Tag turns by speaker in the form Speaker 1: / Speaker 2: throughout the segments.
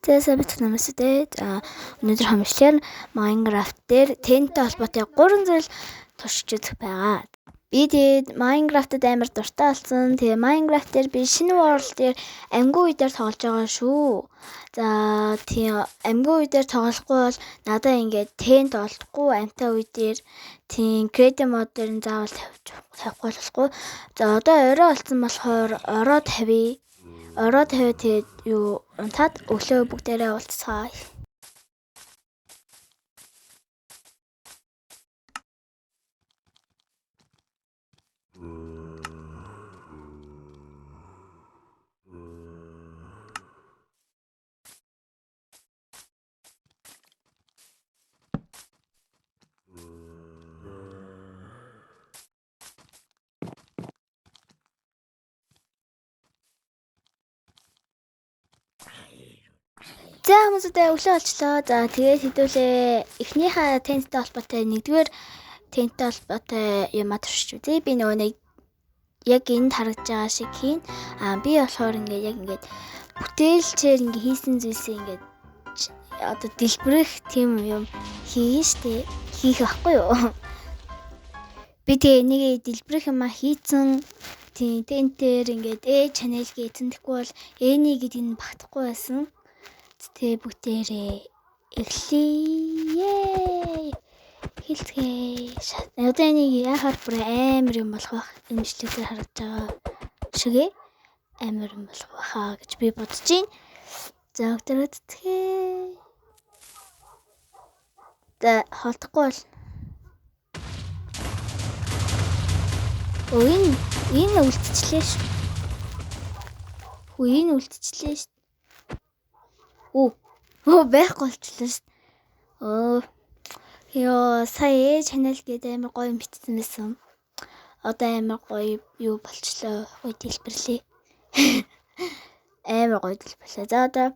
Speaker 1: За сайн бацхан хүмүүстэй. За өнөөдөр хэмжлэр Minecraft дээр тенттэй холбоотой 3 зүйл туршиж үзэх байгаа. Би тэгээд Minecraft-д амар дуртай болсон. Тэгээ Minecraft дээр би шинэ world дээр амьгүй үе дээр тоглож байгаа шүү. За тийм амьгүй үе дээр тоглохгүй бол надаа ингээд тент олдохгүй амьтай үе дээр тийм creative mode дээр нь заавал тавихгүй болохгүй. За одоо орой болсон болохоор ороо тавья. Ороо тавиа тэгээд юу унтаад өглөө бүгдээрээ уулзцгаая. За хүмүүсээ өглөө болчлоо. За тэгээд хэдүүлээ эхнийхээ тенттэй холбоотой нэгдүгээр тенттэй холбоотой юм туршиж үзье. Би нөгөө нэг яг энд харагдж байгаа шиг хийн. Аа би болохоор ингээд яг ингээд бүтээлчээр ингээд хийсэн зүйлсээ ингээд одоо дэлбэрэх тийм юм хийн штэ. Хийх байхгүй юу? Би тэгээ энийг дэлбэрэх юм а хийцэн. Тийм тентээр ингээд э channel гэсэн. Тэгэхгүй бол эний гэдэг нь багтахгүй байсан. Тэгээ бүгдээрээ эхлэе. Хэлцгээе. Одоо энийг яхаар бүр амар юм болох байх. Энэ бичлэгээр харагдаж байгаа шигээ амар юм болох байхаа гэж би бодож байна. За бүгдээрээ тэтгэе. За холдохгүй бол. Өө энэ үлдчихлээ шүү. Хүү энэ үлдчихлээ шүү. Өө байхгүй болчихлоо шүү. Өө ёо сая channel гэдэг амар гоё юм бичсэн байсан. Одоо амар гоё юу болчлоо. Гоё дэлбэрлээ. Амар гоё дэлбэрлээ. За одоо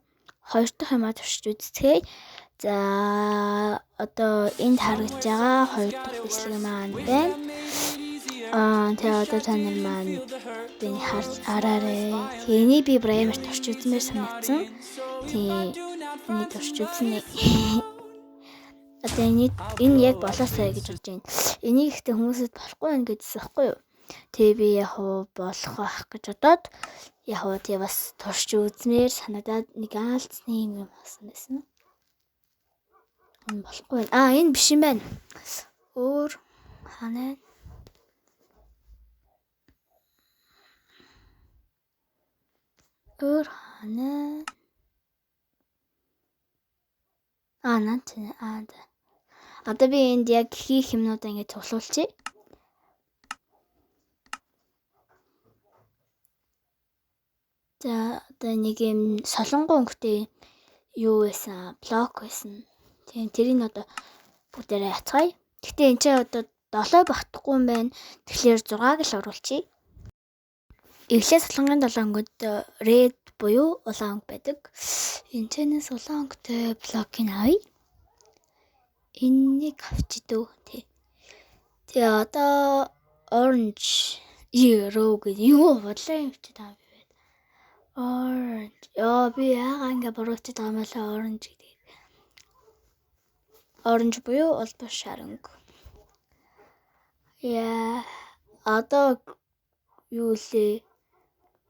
Speaker 1: хоёр дахь юмаа туршиж үзцгээе. За одоо энд харагдж байгаа хоёр дахь бичлэг маань байна. Аа тэгээ одоо та нар маань энэ харж араарэ. Тэгээ энийг би бүр амар туршиж үзмээр санагдсан. Тийм энийг туршиж үзнэ. Одоо энэ яг болоосай гэж бодож байна. Энийг ихтэй хүмүүсэд болохгүй байна гэдсэн байхгүй юу? Тэгээ би яг уу болох байх гэж бодоод яг уу тэгээ бас туршиж үзмээр санагдаад нэг аалцны юм болсон байсан. Энэ болохгүй байна. Аа энэ биш юм байна. Өөр ханаа. Өөр ханаа. Аа наа. Аа. Одоо би энд яг хийх юмнуудаа ингэж цуглуулчихъя. За одоо нэг юм солонгон өнгөтэй юу байсан, блок байсан. Тийм тэрийг одоо бүгдээрээ яцгаая. Гэхдээ энэ ч одоо 7 багтахгүй юм байна. Тэгэхээр 6-аг л оруулчихъя. Эхлээд солонгын 7 өнгөд red буюу улаан өнгө байдаг. Энэ чэнэс улаан өнгөтэй блокийг авъя. Энийг авчи дөө тий. Тэгээ одоо orange yellow гэж юу бодлоо юм чи таа би байд. Orange. Яа би яагаа ингэ буруутж байгаа юм бэ orange гэдэг. Orange буюу улбар шар өнгө. Яа одоо юу лээ?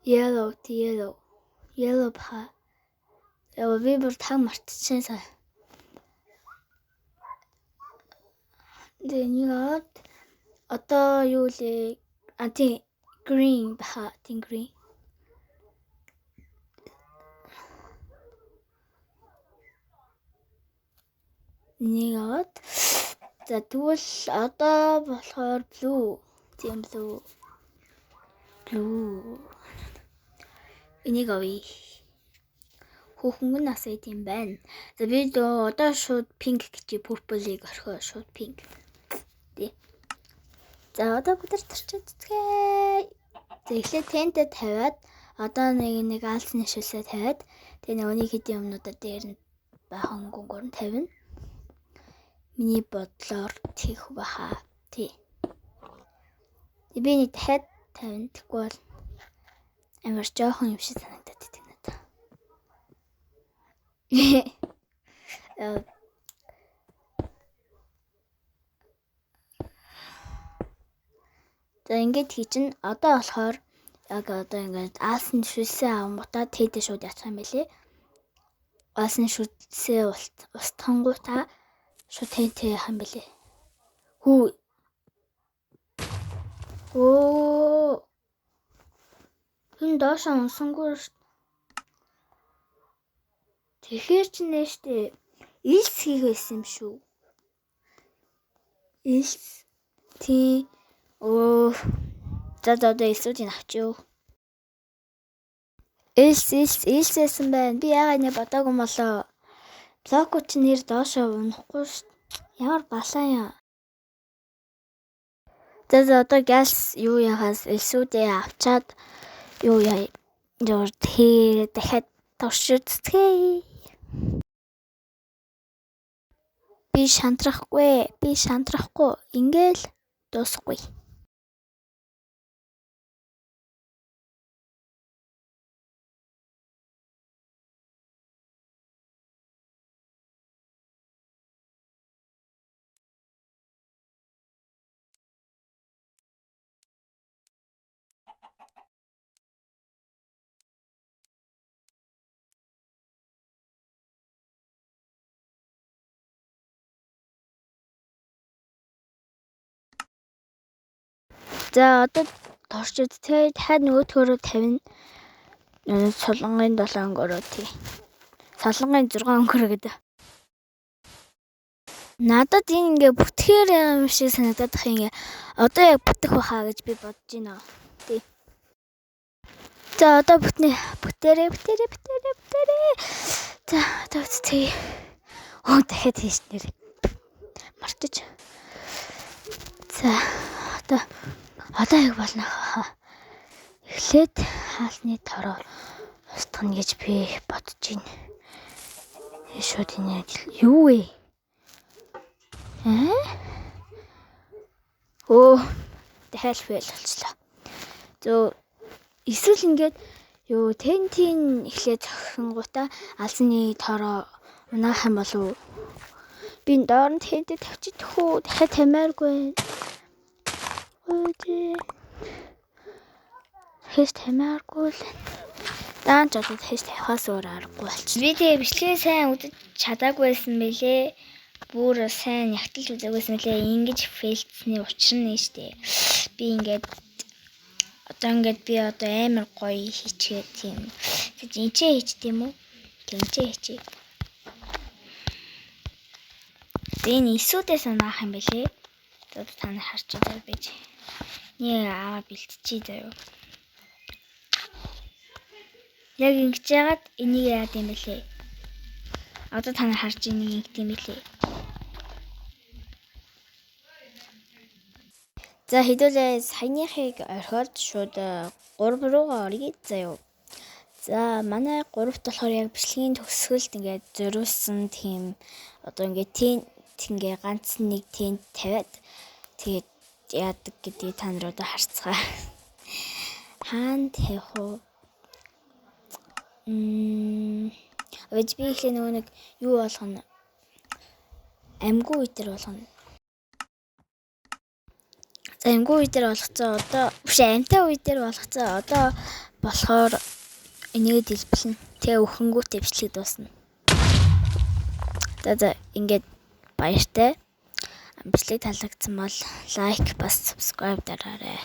Speaker 1: Yellow yellow. Yellow ба. Яа би бүр таг мартчихсан сая. Тэгээ нэг аваад одоо юу лээ? А тийм green баха, тийм green. Нэг аваад за тэгвэл одоо болохоор blue, тийм blue. Blue. Энийг авъя. Хүүхэн нь бас тийм байна. За би одоо шууд pink гэж purple-ыг орхио шууд pink. Тий. За одоо бүгд туршиж үзцгээе. За эхлээд тентэ тавиад одоо нэг аалзны шилсээ тавиад тэгээ нөгөөний хэдийн юмнуудаа дээр нь баахан өнгөөр нь тавина. Миний бодлоор тийх баха. Тий. Би нэг дахиад тавина. Тэгэхгүй бол амар жоохон юм шиг санагдаад идэг надад. За ингээд хийчин одоо болохоор яг одоо ингээд аалсан шүлсээ авангуудаа тээдэ шууд яцах юм байлээ. Аалсан шүлсээ устгангуудаа шууд тэнтэй яах юм бэлээ. Хүү. Оо. Энэ доошоо унсангүй шүү. Тэгэхээр чи нэ штэ. Илс хийх байсан юм шүү. Илс. Тий. Оо. За за одоо элсүүдийг авчив. Элс элс элсээсэн байна. Би яагаад нэ бодоогүй болоо. Блокууд чи нэр доошоо унахгүй шүү. Ямар балаа юм. За за одоо газ юу яхаас элсүүдээ авчаад юу яа. Юу тэгээ дахиад туршицгээе. Би шантрахгүй. Би шантрахгүй. Ингээл дуусахгүй. За одоо туршид тэгээ дахиад нөгөөдхөөрөө 50 сулангийн 7 өнгөрөө тий. Солонгын 6 өнгөрөө гэдэг. Надад энэ ингээ бүтгэхээр юм шиг санагдаад ах ингээ одоо яг бүтэх байхаа гэж би бодож байна. Тий. За одоо бүтнэ. Бүтээрээ бүтээрээ бүтээрээ бүтээрээ. За одоо бүтцгээе. Оо дахиад хийш нэр. Мартаж. За одоо яг болно хаа. Эхлээд хаалны тороо устгана гэж би бодож байна. Шууд энэ юу вэ? Аа? Өө дахиад fail болчлоо. Зөө эсвэл ингээд юу тентийн эхлээд зохингуудаа алсны тороо унаах юм болов уу? Би доор нь тентэд тавьчих үү? Дахиад тамиаргүй. Өөдөө. Хэс тамиаргүй л. Даан ч одоо хэс тавихаас өөр аргагүй болчих. Би тэгээ бичлэгээ сайн үзэж чадаагүй байсан бэлээ. Бүр сайн ягталж үзээгүйсэн мөлий. Ингэж фейлдсэний учир нь штэ. Би ингээд одоо ингээд би одоо амар гоё хийчихээ тийм. Жинчээ хийчт юм уу? Тэнчээ хийчихье. Энэ эсүүдээс унаах юм бэлээ. Одоо та нар харж байгаа байж. Нэг аваа бэлтчихье заяа. Яг ингэж яагаад энийг яад юм бэлээ. Одоо та нар харж энийг ингэт юм бэлээ. За хэдүүлээ саяныхыг орхиод шууд 3 руугаа оръё заяа. За манай 3-т болохоор яг бичлэгийн төгсгөлд ингээд зориулсан тийм одоо ингээд тент ингээ ганц нэг тент тавиад тэгээд яадаг гэдгийг та нар одоо харцгаа. Хаан тавих уу? Авч би ихлэ нөгөө нэг юу болгоно? Амьгүй үе дээр болгоно. За амьгүй үе дээр болгоцоо одоо биш амьтай үе дээр болгоцоо одоо болохоор энийг дэлбэлнэ. Тэгээ өхөнгүүтээ бичлэг дуусна. За за ингээд баяртай. Бичлэг таалагдсан бол лайк бас subscribe дараарай.